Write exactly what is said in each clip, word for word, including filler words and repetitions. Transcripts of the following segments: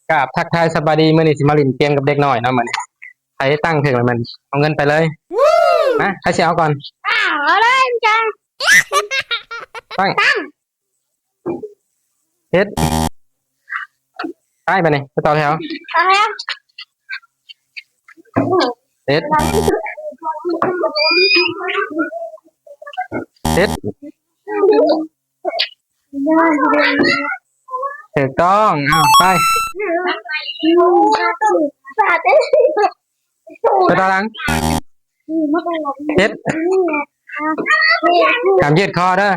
กราบทักทายสบายดี มื้อนี้สิมาเล่นเกมกับเด็กน้อยเนาะ มื้อนี้ ไผตั้งถืกแล้วมัน เอาเงินไปเลย มา ไผสิเอาก่อน อ้าว เอาเลยจ้ะ ตั้ง ตั้ง เฮ็ด ไป ไปนี่ ไปต่อแถว ต่อแถว เฮ็ด เฮ็ด ถูกต้อง อ้าว ไป ไปต่อหลัง เฮ็ด ห้ามยืดคอเด้อ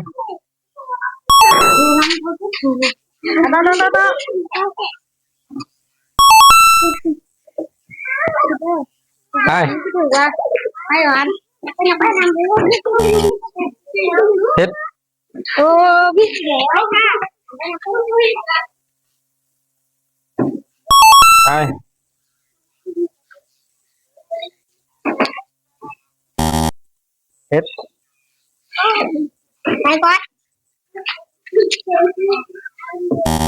ไป ไปหวาน เฮ็ด โอ้ พี่เสีย ไป เฮ็ด ไปก่อน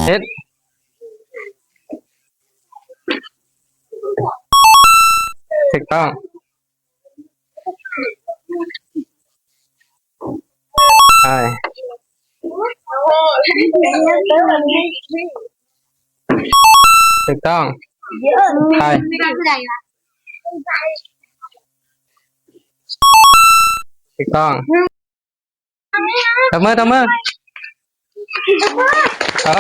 เฮ็ด ถูกต้อง ไป ถูกต้อง ไป ถูกต้อง ตบมือ ตบมือ โอ้